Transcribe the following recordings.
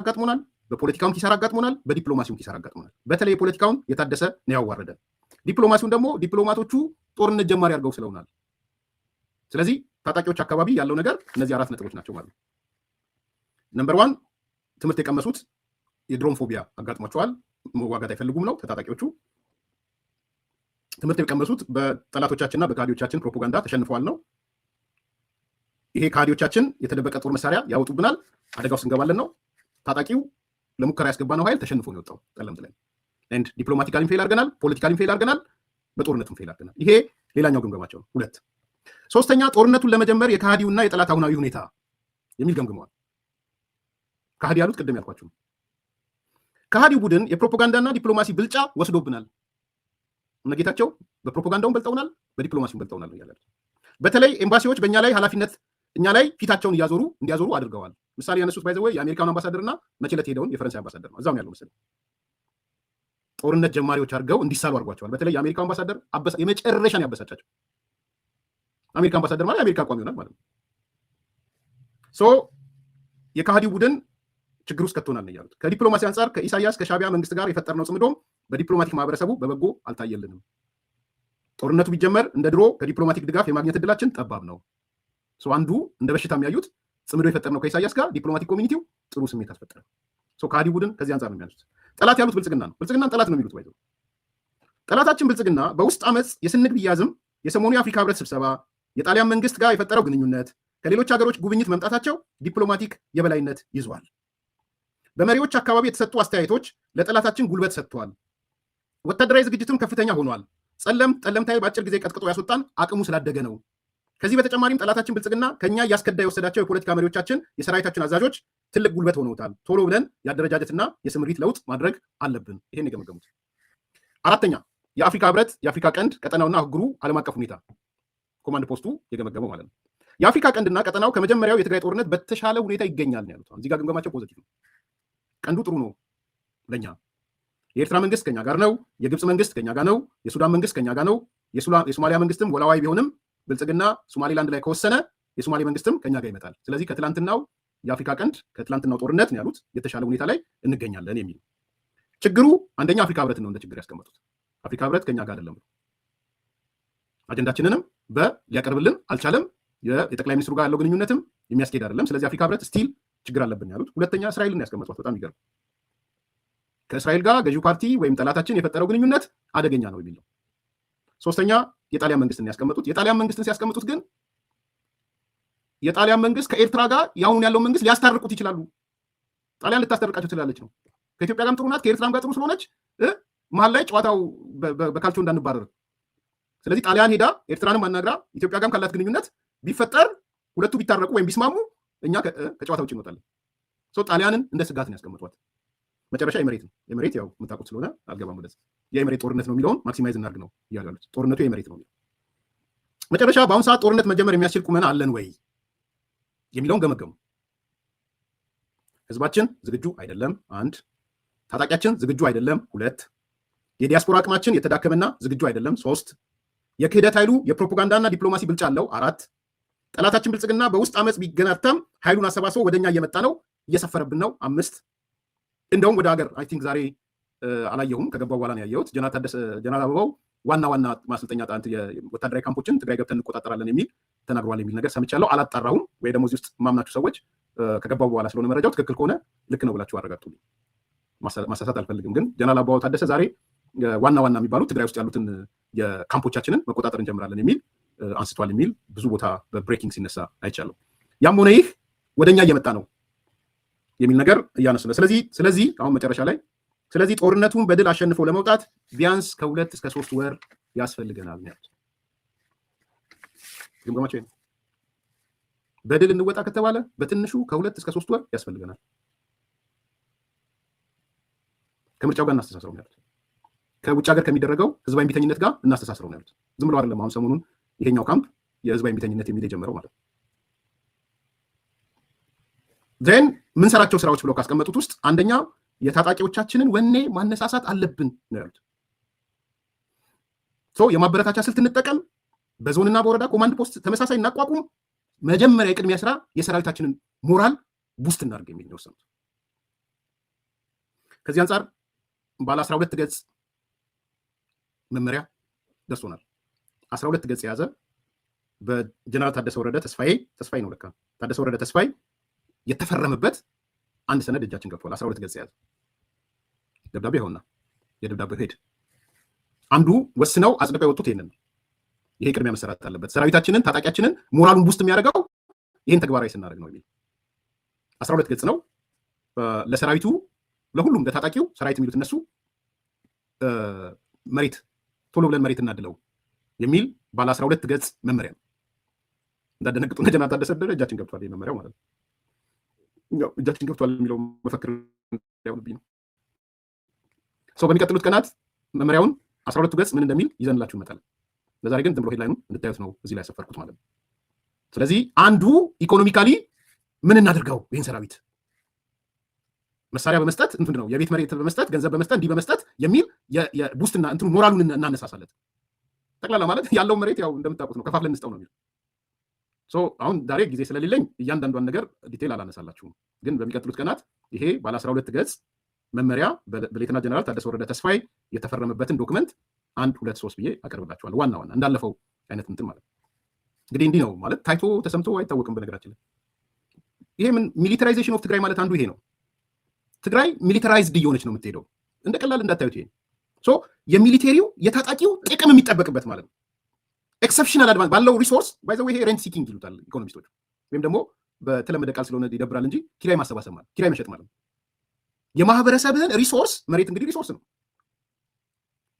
አጋጥሞናል፣ በፖለቲካውም ኪሳራ አጋጥሞናል፣ በዲፕሎማሲውም ኪሳራ አጋጥሞናል። በተለይ የፖለቲካውን የታደሰ ነው ያዋረደን። ዲፕሎማሲውን ደግሞ ዲፕሎማቶቹ ጦርነት ጀማሪ አድርገው ስለውናል። ስለዚህ ታጣቂዎች አካባቢ ያለው ነገር እነዚህ አራት ነጥቦች ናቸው ማለት ነው። Number one፣ ትምህርት የቀመሱት የ drone phobia አጋጥሟቸዋል። መዋጋት አይፈልጉም ነው ታጣቂዎቹ። ትምህርት የቀመሱት በጠላቶቻችንና በካዲዎቻችን ፕሮፓጋንዳ ተሸንፈዋል ነው። ይሄ ካዲዎቻችን የተደበቀ ጦር መሳሪያ ያወጡብናል፣ አደጋ ውስጥ እንገባለን ነው። ታጣቂው ለሙከራ ያስገባነው ኃይል ተሸንፎ ነው የወጣው ጠለምት ላይ። And diplomatically ም fail አድርገናል፣ politically ም fail አድርገናል፣ በጦርነቱም fail አድርገናል። ይሄ ሌላኛው ግምገማቸው ነው። ሁለት። ሶስተኛ፣ ጦርነቱን ለመጀመር የከሃዲውና የጠላት አሁናዊ ሁኔታ የሚል ገምግመዋል። ከሃዲ ያሉት ቅድም ያልኳቸው ነው። ከሃዲው ቡድን የፕሮፓጋንዳና ዲፕሎማሲ ብልጫ ወስዶብናል። እነ ጌታቸው በፕሮፓጋንዳውም በልጠውናል፣ በዲፕሎማሲውም በልጠውናል እያለ በተለይ ኤምባሲዎች በእኛ ላይ ኃላፊነት እኛ ላይ ፊታቸውን እያዞሩ እንዲያዞሩ አድርገዋል። ምሳሌ ያነሱት by the way የአሜሪካን አምባሳደር እና መቼ ዕለት ሄደውን የፈረንሳይ አምባሳደር ነው። እዛው ያለው መሰለኝ። ጦርነት ጀማሪዎች አድርገው እንዲሳሉ አድርጓቸዋል። በተለይ የአሜሪካው አምባሳደር የመጨረሻን ያበሳጫቸው። አሜሪካ አምባሳደር ማለት የአሜሪካ አቋም ይሆናል ማለት ነው። So የከሃዲው ቡድን ችግር ውስጥ ከቶናል ነው ያሉት። ከዲፕሎማሲ አንጻር ከኢሳያስ ከሻቢያ መንግስት ጋር የፈጠርነው ጽምዶም በዲፕሎማቲክ ማህበረሰቡ በበጎ አልታየልንም። ጦርነቱ ቢጀመር እንደ ድሮ ከዲፕሎማቲክ ድጋፍ የማግኘት እድላችን ጠባብ ነው። አንዱ እንደ በሽታ የሚያዩት ጽምዶ የፈጠርነው ከኢሳያስ ጋር diplomatic community ው ጥሩ ስሜት አልፈጠረም። ከሃዲ ቡድን ከዚህ አንጻር ነው የሚያነሱት። ጠላት ያሉት ብልጽግና ነው። ብልጽግናን ጠላት ነው የሚሉት። ባይዘ ጠላታችን ብልጽግና በውስጥ አመፅ የስንግ ቢያዝም የሰሞኑ የአፍሪካ ህብረት ስብሰባ፣ የጣሊያን መንግስት ጋር የፈጠረው ግንኙነት፣ ከሌሎች ሀገሮች ጉብኝት መምጣታቸው ዲፕሎማቲክ የበላይነት ይዟል። በመሪዎች አካባቢ የተሰጡ አስተያየቶች ለጠላታችን ጉልበት ሰጥተዋል። ወታደራዊ ዝግጅትም ከፍተኛ ሆኗል። ጠለምታይ በአጭር ጊዜ ቀጥቅጦ ያስወጣን አቅሙ ስላደገ ነው። ከዚህ በተጨማሪም ጠላታችን ብልጽግና ከኛ እያስከዳ የወሰዳቸው የፖለቲካ መሪዎቻችን፣ የሰራዊታችን አዛዦች ትልቅ ጉልበት ሆነውታል። ቶሎ ብለን የአደረጃጀትና የስምሪት ለውጥ ማድረግ አለብን። ይሄን የገመገሙት። አራተኛ፣ የአፍሪካ ህብረት፣ የአፍሪካ ቀንድ ቀጠናውና አህጉሩ ዓለም አቀፍ ሁኔታ ኮማንድ ፖስቱ የገመገመው ማለት ነው። የአፍሪካ ቀንድና ቀጠናው ከመጀመሪያው የትግራይ ጦርነት በተሻለ ሁኔታ ይገኛል ነው ያሉት። እዚህ ጋር ግምገማቸው positive ነው። ቀንዱ ጥሩ ነው ለኛ። የኤርትራ መንግስት ከኛ ጋር ነው። የግብፅ መንግስት ከኛ ጋር ነው። የሱዳን መንግስት ከኛ ጋር ነው። የሶማሊያ መንግስትም ወላዋይ ቢሆንም ብልጽግና ሶማሌላንድ ላይ ከወሰነ የሶማሌ መንግስትም ከኛ ጋር ይመጣል። ስለዚህ ከትላንትናው የአፍሪካ ቀንድ ከትላንትናው ጦርነት ነው ያሉት የተሻለ ሁኔታ ላይ እንገኛለን የሚል። ችግሩ አንደኛ አፍሪካ ህብረት ነው እንደ ችግር ያስቀመጡት። አፍሪካ ህብረት ከኛ ጋር አይደለም፣ አጀንዳችንንም ሊያቀርብልን አልቻለም። የጠቅላይ ሚኒስትሩ ጋር ያለው ግንኙነትም የሚያስኬድ አይደለም። ስለዚህ አፍሪካ ህብረት still ችግር አለብን ያሉት። ሁለተኛ እስራኤልን ያስቀመጧት፣ በጣም ይገርም። ከእስራኤል ጋር ገዢው ፓርቲ ወይም ጠላታችን የፈጠረው ግንኙነት አደገኛ ነው የሚል ነው። ሶስተኛ የጣሊያን መንግስትን ያስቀመጡት። የጣሊያን መንግስትን ሲያስቀምጡት ግን የጣሊያን መንግስት ከኤርትራ ጋር የአሁኑን ያለውን መንግስት ሊያስታርቁት ይችላሉ። ጣሊያን ልታስታርቃቸው ትችላለች ነው። ከኢትዮጵያ ጋርም ጥሩ ናት፣ ከኤርትራም ጋር ጥሩ ስለሆነች መሀል ላይ ጨዋታው በካልቾ እንዳንባረር። ስለዚህ ጣሊያን ሄዳ ኤርትራንም አናግራ ኢትዮጵያ ጋርም ካላት ግንኙነት ቢፈጠር ሁለቱ ቢታረቁ ወይም ቢስማሙ እኛ ከጨዋታ ውጭ እንወጣለን። So ጣሊያንን እንደ ስጋት ነው ያስቀምጧት። መጨረሻ የመሬት ነው። የመሬት ያው የምታውቁት ስለሆነ አልገባም ወደዚህ። የመሬት ጦርነት ነው የሚለውን maximize እናድርግ ነው እያሉ ያሉት። ጦርነቱ የመሬት ነው የሚለው። መጨረሻ በአሁኑ ሰዓት ጦርነት መጀመር የሚያስችል ቁመና አለን ወይ የሚለውን ገመገሙ። ህዝባችን ዝግጁ አይደለም፣ አንድ። ታጣቂያችን ዝግጁ አይደለም፣ ሁለት። የዲያስፖራ አቅማችን የተዳከመና ዝግጁ አይደለም፣ ሶስት። የክህደት ኃይሉ የፕሮፓጋንዳና ዲፕሎማሲ ብልጫ አለው፣ አራት። ጠላታችን ብልጽግና በውስጥ አመፅ ቢገናተም ኃይሉን አሰባስቦ ወደኛ እየመጣ ነው፣ እየሰፈረብን ነው፣ አምስት። እንደውም ወደ ሀገር I think ዛሬ አላየሁም፣ ከገባው በኋላ ነው ያየሁት። ጀነራል ታደሰ፣ ጀነራል አበባው ዋና ዋና ማሰልጠኛ ወታደራዊ ካምፖችን ትግራይ ገብተን እንቆጣጠራለን የሚል ተናግሯል የሚል ነገር ሰምቻለሁ። አላጣራሁም። ወይ ደግሞ እዚህ ውስጥ ማምናችሁ ሰዎች ከገባው በኋላ ስለሆነ መረጃው ትክክል ከሆነ ልክ ነው ብላችሁ አረጋግጡልኝ። ማሳሳት አልፈልግም። ግን ጀነራል አበባው ታደሰ ዛሬ ዋና ዋና የሚባሉ ትግራይ ውስጥ ያሉትን የካምፖቻችንን መቆጣጠር እንጀምራለን የሚል አንስቷል የሚል ብዙ ቦታ በ breaking ሲነሳ አይቻለሁ። ያም ሆነ ይህ ወደኛ እየመጣ ነው የሚል ነገር እያነሱ ነው። ስለዚህ አሁን መጨረሻ ላይ ስለዚህ ጦርነቱን በድል አሸንፎ ለመውጣት ቢያንስ ከ2 እስከ 3 ወር ያስፈልገናል ነው ያሉት። ግምገማቸው ነው። በድል እንወጣ ከተባለ በትንሹ ከ2 እስከ 3 ወር ያስፈልገናል። ከምርጫው ጋር እናስተሳስረው ነው ያሉት። ከውጭ ሀገር ከሚደረገው ህዝባዊ እምቢተኝነት ጋር እናስተሳስረው ነው ያሉት። ዝም ብሎ አይደለም አሁን ሰሞኑን ይሄኛው ካምፕ የህዝባዊ እምቢተኝነት የሚል የጀመረው ማለት ነው። Then የምንሰራቸው ስራዎች ብለው ካስቀመጡት ውስጥ አንደኛ የታጣቂዎቻችንን ወኔ ማነሳሳት አለብን ነው ያሉት። የማበረታቻ ስልት እንጠቀም፣ በዞንና በወረዳ ኮማንድ ፖስት ተመሳሳይ እናቋቁም፣ መጀመሪያ የቅድሚያ ስራ የሰራዊታችንን ሞራል boost እናድርግ የሚል ነው የወሰኑት። ከዚህ አንጻር ባለ 12 ገጽ መመሪያ ደርሶናል። 12 ገጽ የያዘ በጀነራል ታደሰ ወረደ ተስፋዬ፣ ተስፋዬ ነው ለካ፣ ታደሰ ወረደ ተስፋዬ የተፈረመበት አንድ ሰነድ እጃችን ገብቷል። 12 ገጽ የያዘ ደብዳቤ ይኸውና፣ የደብዳቤው head አንዱ ወስነው አጽድቀው የወጡት ይህንን ነው። ይሄ ቅድሚያ መሰራት አለበት። ሰራዊታችንን ታጣቂያችንን ሞራሉን boost የሚያደርገው ይህን ተግባራዊ ስናደርግ ነው የሚል 12 ገጽ ነው። ለሰራዊቱ ለሁሉም ለታጣቂው ሰራዊት የሚሉት እነሱ መሬት ቶሎ ብለን መሬት እናድለው የሚል ባለ 12 ገጽ መመሪያ ነው። እንዳደነግጡ ጀነራል ታደሰ እጃችን ገብቷል መመሪያው ማለት ነው። እጃችን ገብቷል የሚለው መፈክር እንዳይሆንብኝ ነው። So በሚቀጥሉት ቀናት መመሪያውን 12ቱ ገጽ ምን እንደሚል ይዘንላችሁ እንመጣለን። ለዛሬ ግን ዝም ብሎ headline ኑን እንድታዩት ነው እዚህ ላይ ያሰፈርኩት ማለት ነው። ስለዚህ አንዱ economically ምን እናድርገው ይህን ሰራዊት መሳሪያ በመስጠት እንትን ነው የቤት መሬት በመስጠት፣ ገንዘብ በመስጠት፣ እንዲህ በመስጠት የሚል boost ና እንትኑ ሞራሉን እናነሳሳለት። ጠቅላላ ማለት ያለውን መሬት ያው እንደምታውቁት ነው፣ ከፋፍለን እንስጠው ነው የሚለው። አሁን ዛሬ ጊዜ ስለሌለኝ እያንዳንዷን ነገር detail አላነሳላችሁም። ግን በሚቀጥሉት ቀናት ይሄ ባለ 12 ገጽ መመሪያ በሌተና ጀነራል ታደሰ ወረደ ተስፋዬ የተፈረመበትን document አንድ ሁለት ሶስት ብዬ አቀርብላችኋለሁ። ዋና ዋና እንዳለፈው አይነት እንትን ማለት ነው። እንግዲህ እንዲህ ነው ማለት ታይቶ ተሰምቶ አይታወቅም። በነገራችን ላይ ይሄ ምን militarization of ትግራይ ማለት አንዱ ይሄ ነው። ትግራይ militarized እየሆነች ነው የምትሄደው። እንደ ቀላል እንዳታዩት። ይሄ so የ military ው የታጣቂው ጥቅም የሚጠበቅበት ማለት ነው። Exceptional advantage ባለው resource፣ by the way ይሄ rent seeking ይሉታል ኢኮኖሚስቶች፣ ወይም ደግሞ በተለመደ ቃል ስለሆነ ይደብራል እንጂ ኪራይ ማሰባሰብ ማለት፣ ኪራይ መሸጥ ማለት ነው። የማህበረሰብህን resource፣ መሬት እንግዲህ resource ነው።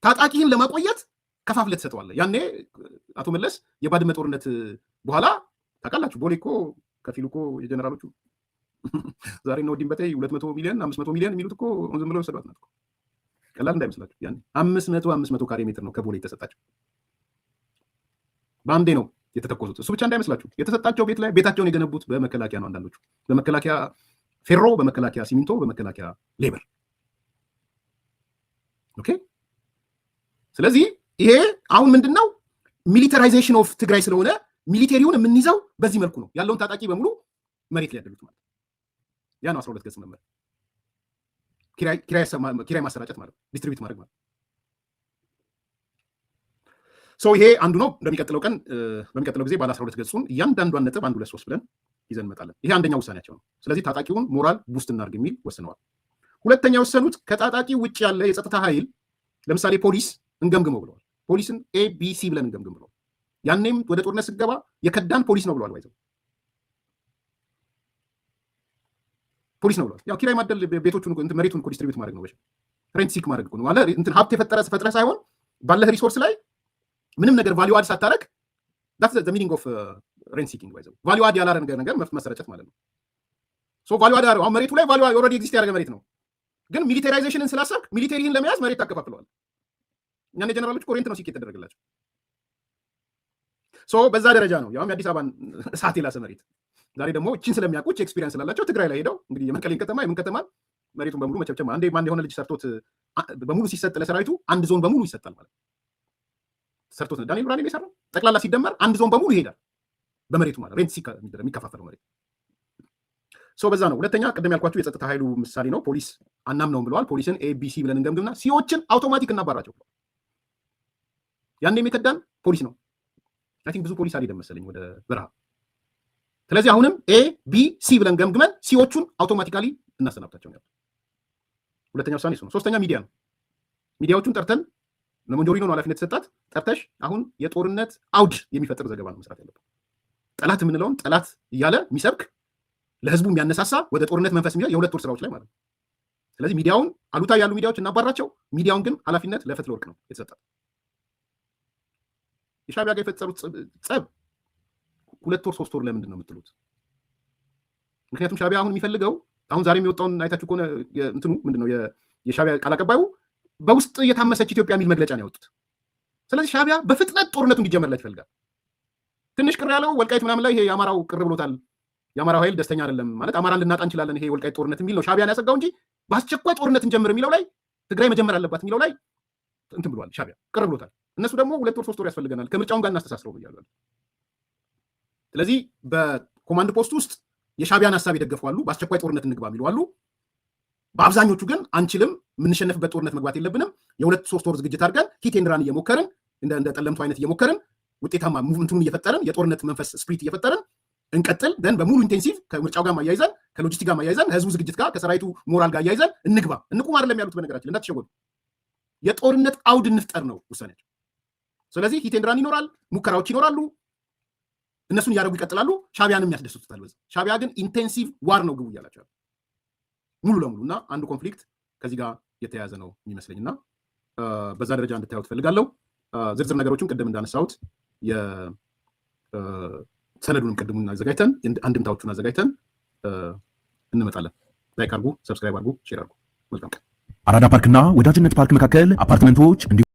ታጣቂህን ለማቆየት ከፋፍለህ ትሰጠዋለህ። ያኔ አቶ መለስ የባድመ ጦርነት በኋላ ታውቃላችሁ፣ ቦሌ እኮ ከፊሉ እኮ የጀነራሎቹ፣ ዛሬ ነው ዲንበቴ 200 ሚሊዮን፣ 500 ሚሊዮን የሚሉት እኮ ዝም ብለው የወሰዷት ናት። ቀላል እንዳይመስላችሁ። ያኔ 500 500 ካሬ ሜትር ነው ከቦሌ የተሰጣቸው። በአንዴ ነው የተተኮሱት። እሱ ብቻ እንዳይመስላችሁ፣ የተሰጣቸው ቤት ላይ ቤታቸውን የገነቡት በመከላከያ ነው። አንዳንዶቹ በመከላከያ ፌሮ፣ በመከላከያ ሲሚንቶ፣ በመከላከያ labor። Okay። ስለዚህ ይሄ አሁን ምንድን ነው militarization of ትግራይ ስለሆነ military ውን የምንይዘው በዚህ መልኩ ነው። ያለውን ታጣቂ በሙሉ መሬት ሊያደሉት ማለት ያ ነው። 12 ገጽ መመሪያ ኪራይ ማሰራጨት ማለት፣ distribute ማድረግ ማለት። So ይሄ አንዱ ነው። በሚቀጥለው ቀን በሚቀጥለው ጊዜ ባለ 12 ገጹን እያንዳንዷን ነጥብ አንድ ሁለት ሶስት ብለን ይዘን እንመጣለን። ይሄ አንደኛው ውሳኔያቸው ነው። ስለዚህ ታጣቂውን ሞራል boost እናድርግ የሚል ወስነዋል። ሁለተኛ የወሰኑት ከታጣቂ ውጭ ያለ የጸጥታ ኃይል ለምሳሌ ፖሊስ እንገምግመው ብለዋል። ፖሊስን A B C ብለን እንገምግም ብለዋል። ያኔም ወደ ጦርነት ስገባ የከዳን ፖሊስ ነው ብለዋል። By the way ፖሊስ ነው ብለዋል። ያው ኪራይ ማደል ቤቶቹን መሬቱን እኮ distribute ማድረግ ነው። Rent seek ማድረግ ነው ማለት እንትን ሀብት የፈጠረ ፈጥረህ ሳይሆን ባለህ resource ላይ ምንም ነገር value add ሳታረግ፣ that's the meaning of rent seeking፣ by the way value add ያላረገ ነገር መሰረጨት ማለት ነው። So value add አሁን መሬቱ ላይ value already exist ያደረገ መሬት ነው፣ ግን militarization ን ስላሰብክ military ህን ለመያዝ መሬት ታከፋፍለዋል። እኛ ጀነራሎች እኮ rent ነው seek የተደረገላቸው። So በዛ ደረጃ ነው ያውም የአዲስ አበባን እሳት የላሰ መሬት። ዛሬ ደግሞ እችን ስለሚያውቁ experience ስላላቸው ትግራይ ላይ ሄደው እንግዲህ የመቀሌን ከተማ የምን ከተማ መሬቱን በሙሉ መቸብቸብ። አንዴ ማን የሆነ ልጅ ሰርቶት በሙሉ ሲሰጥ ለሰራዊቱ አንድ ዞን በሙሉ ይሰጣል ማለት ሰርቶት ነው። ዳንኤል ብርሃኔ የሰራው ጠቅላላ ሲደመር አንድ ዞን በሙሉ ይሄዳል በመሬቱ ማለት rent የሚከፋፈለው መሬት። So በዛ ነው። ሁለተኛ ቅድም ያልኳቸው የጸጥታ ኃይሉ ምሳሌ ነው። ፖሊስ አናምነውም ብለዋል። ፖሊስን ABC ብለን እንገምግምና C ዎችን automatic እናባራቸው። ያኔም የከዳን ፖሊስ ነው። I think ብዙ ፖሊስ አልሄደም መሰለኝ ወደ በረሃ። ስለዚህ አሁንም A B C ብለን ገምግመን C ዎቹን automatically እናሰናብታቸው ነው። ሁለተኛ ውሳኔ እሱ ነው። ሶስተኛ ሚዲያ ነው። ሚዲያዎቹን ጠርተን ለሞንጆሪኖ ነው ኃላፊነት የተሰጣት። ጠርተሽ አሁን የጦርነት አውድ የሚፈጥር ዘገባ ነው መስራት ያለብን። ጠላት የምንለውን ጠላት እያለ የሚሰብክ፣ ለህዝቡ የሚያነሳሳ፣ ወደ ጦርነት መንፈስ የሚለው የ2 ወር ስራዎች ላይ ማለት ነው። ስለዚህ ሚዲያውን አሉታ ያሉ ሚዲያዎች እናባራቸው። ሚዲያውን ግን ኃላፊነት ለፈትለወርቅ ነው የተሰጣት። የሻዕቢያ ጋር የፈጠሩት ጸብ 2 ወር 3 ወር ለምንድን ነው የምትሉት? ምክንያቱም ሻዕቢያ አሁን የሚፈልገው አሁን ዛሬ የሚወጣውን አይታችሁ ከሆነ እንትኑ ምንድን ነው የሻዕቢያ ቃል አቀባዩ በውስጥ እየታመሰች ኢትዮጵያ የሚል መግለጫ ነው ያወጡት። ስለዚህ ሻዕቢያ በፍጥነት ጦርነቱ እንዲጀመርለት ይፈልጋል። ትንሽ ቅር ያለው ወልቃይት ምናምን ላይ ይሄ የአማራው ቅር ብሎታል። የአማራው ኃይል ደስተኛ አይደለም ማለት አማራን ልናጣ እንችላለን ይሄ ወልቃይት ጦርነት የሚል ነው ሻዕቢያን ያሰጋው እንጂ በአስቸኳይ ጦርነት እንጀምር የሚለው ላይ፣ ትግራይ መጀመር አለባት የሚለው ላይ እንትን ብሏል። ሻዕቢያ ቅር ብሎታል። እነሱ ደግሞ 2 ወር 3 ወር ያስፈልገናል፣ ከምርጫውን ጋር እናስተሳስረው እያሉ። ስለዚህ በኮማንድ ፖስት ውስጥ የሻዕቢያን ሀሳብ የደገፉ አሉ፣ በአስቸኳይ ጦርነት እንግባ የሚሉ አሉ። በአብዛኞቹ ግን አንችልም፣ የምንሸነፍበት ጦርነት መግባት የለብንም፣ የ2-3 ወር ዝግጅት አድርገን hit and run እየሞከርን፣ እንደ ጠለምቱ አይነት እየሞከርን፣ ውጤታማ movement ኡን እየፈጠርን፣ የጦርነት መንፈስ spirit እየፈጠርን እንቀጥል። Then በሙሉ intensive ከምርጫው ጋር ማያይዘን፣ ከሎጂስቲክ ጋር ማያይዘን፣ ከህዝቡ ዝግጅት ጋር፣ ከሰራዊቱ ሞራል ጋር አያይዘን እንግባ። እንቁም አይደለም ያሉት። በነገራችን እንዳትሸወዱ፣ የጦርነት አውድ እንፍጠር ነው ውሳኔያቸው። ስለዚህ hit and run ይኖራል፣ ሙከራዎች ይኖራሉ። እነሱን እያደረጉ ይቀጥላሉ። ሻቢያንም ያስደስቱታል። በዛ ሻቢያ ግን intensive war ነው ግቡ እያላቸው ሙሉ ለሙሉ። እና አንዱ conflict ከዚህ ጋር የተያያዘ ነው የሚመስለኝ እና በዛ ደረጃ እንድታዩት ፈልጋለሁ። ዝርዝር ነገሮችን ቅድም እንዳነሳሁት የሰነዱንም ቅድሙን አዘጋጅተን፣ አንድምታዎቹን አዘጋጅተን እንመጣለን። Like አድርጉ፣ subscribe አድርጉ፣ share አድርጉ። መልካም ቀን። አራዳ ፓርክና ወዳጅነት ፓርክ መካከል አፓርትመንቶች እንዲሁም